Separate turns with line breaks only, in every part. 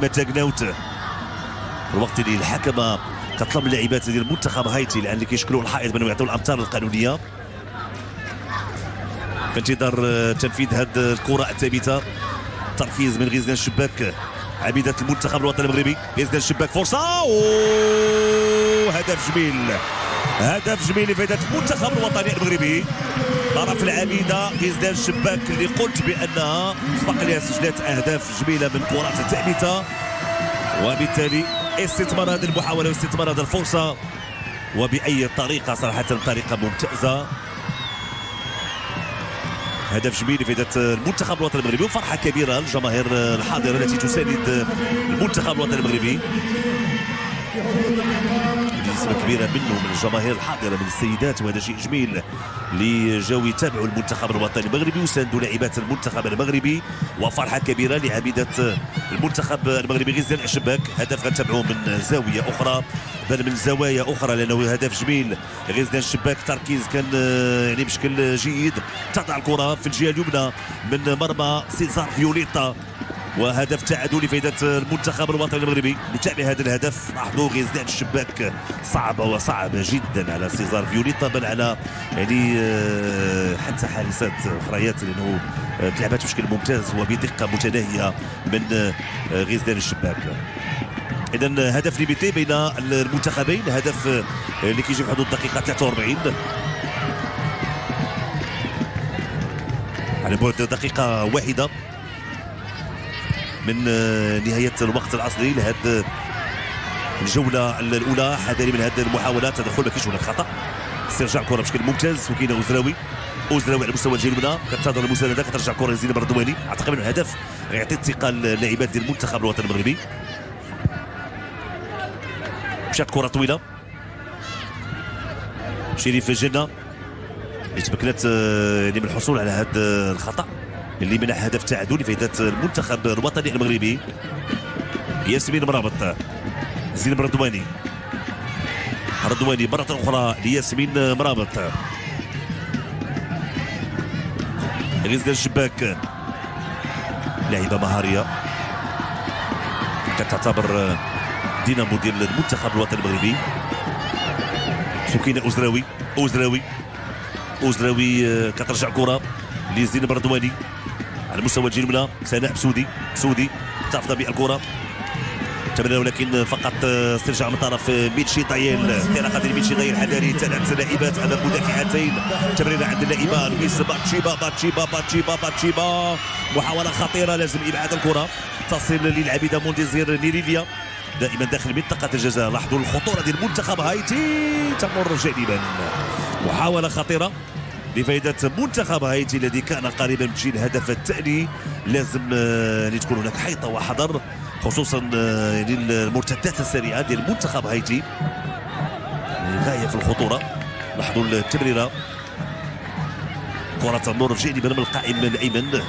تاكناوت في الوقت اللي الحكمة كطلب اللاعبات ديال المنتخب هايتي الان اللي كيشكلوا الحائط بانهم يعطيو الامتار القانونية في انتظار تنفيذ هذه الكره الثابتة. تركيز من غزلان الشباك، عبيدة المنتخب الوطني المغربي. غزلان الشباك، فرصة، هدف جميل، هدف جميل لفائدة المنتخب الوطني المغربي. طرف العبيده غزلان الشباك اللي قلت بانها سبق لها سجلات اهداف جميلة من كرات الثابتة، وبالتالي استثمار هذه المحاولة واستثمار هذه الفرصة وباي طريقه، صراحة طريقه ممتازة. هدف جميل لفائدة المنتخب الوطني المغربي، وفرحه كبيرة للجماهير الحاضرة التي تساند المنتخب الوطني المغربي. نسبة كبيرة منه من الجماهير الحاضرة من السيدات، وهذا شيء جميل اللي جاوا يتابعوا المنتخب الوطني المغربي وساندوا لاعبات المنتخب المغربي. وفرحة كبيرة لعبيدة المنتخب المغربي غزلان الشباك. هدف غنتابعوه من زاوية أخرى، بل من زوايا أخرى، لأنه هدف جميل. غزلان الشباك تركيز كان يعني بشكل جيد، تضع الكرة في الجهة اليمنى من مرمى سيزار فيوليتا، وهدف تعادل لفائدة المنتخب الوطني المغربي. نتابع هذا الهدف، لاحظوا غزلان الشباك صعبة وصعبة جدا على سيزار فيوليتا، بل على يعني حتى حارسات اخريات، لانه تلعبت بشكل ممتاز وبدقه متناهية من غزلان الشباك. اذا هدف limité بين المنتخبين، هدف اللي كيجي في حدود الدقيقة 43 على بعد دقيقة واحدة من نهاية الوقت الأصلي لهذه الجولة الأولى. حذاري من هذه المحاولات، تدخل ما كاينش هناك خطأ، استرجاع الكرة بشكل ممتاز. وكاين أوزراوي، أوزراوي على مستوى الجهة اليمنى، كتنتظر المساندة، كترجع الكرة لزينب الرضواني. أعتقد أنه الهدف غيعطي الثقة للاعبات ديال المنتخب الوطني المغربي. مشات كرة طويلة، شريف الجنة اللي تمكنت يعني من الحصول على هذا الخطأ اللي منح هدف تعادل لفائدة المنتخب الوطني المغربي. ياسمين مرابط، زينب رضواني، رضواني مرة أخرى لياسمين مرابط. غزلان الشباك لاعبة مهارية، كتعتبر دينامو ديال المنتخب الوطني المغربي. سكينة أوزراوي، أوزراوي، أوزراوي كترجع كرة لزينب رضواني على مستوى الجهة اليمنى. سناء بسودي، بسودي تحتفظ بالكرة، تمنى ولكن فقط استرجاع من طرف ميتشي طايل. انطلاقة ديال ميتشي طايل، حذاري، ثلاث لاعبات امام مدافعتين. تمريره عند اللاعبه لويس باتشيبا، باتشيبا باتشيبا باتشيبا، محاولة خطيرة، لازم ابعاد الكره. تصل للعبيده مونديزير نيريليا دائما داخل منطقة الجزاء. لاحظوا الخطورة ديال منتخب هايتي، تمر جانبا. محاولة خطيرة لفائدة منتخب هايتي الذي كان قريبا من تسجيل الهدف الثاني. لازم يعني تكون هناك حيطة وحذر، خصوصا يعني المرتدات السريعة ديال منتخب هايتي، يعني غاية في الخطورة. لاحظوا التمريرة، كرة تمر جانبا من القائم الأيمن.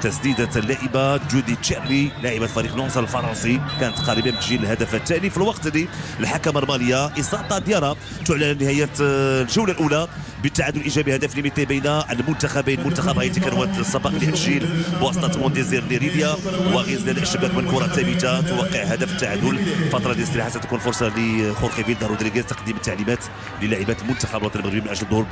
تسديدة اللاعبة جودي تشيرلي لاعبة فريق نونس الفرنسي كانت قريبة من تسجيل الهدف الثاني. في الوقت اللي الحكم المالية إساطة ديارة تعلن نهاية الجولة الأولى بالتعادل الإيجابي، هدف limité بين المنتخبين. منتخب هايتي كان هو السباق للتسجيل بواسطة مونديزير ليريديا، وغزلان الشباك من كرة ثابتة توقع هدف التعادل. فترة الاستراحة ستكون فرصة لخورخي فيلدا رودريغيز تقديم التعليمات للاعبات المنتخب الوطني المغربي من أجل الظهور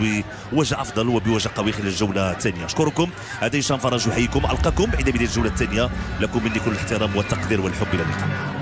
بوجه أفضل وبوجه قوي خلال الجولة الثانية. أشكركم، هذا هشام فرج يحييكم، ألقاكم عند بداية الجولة الثانية. لكم مني كل الاحترام والتقدير والحب، إلى اللقاء.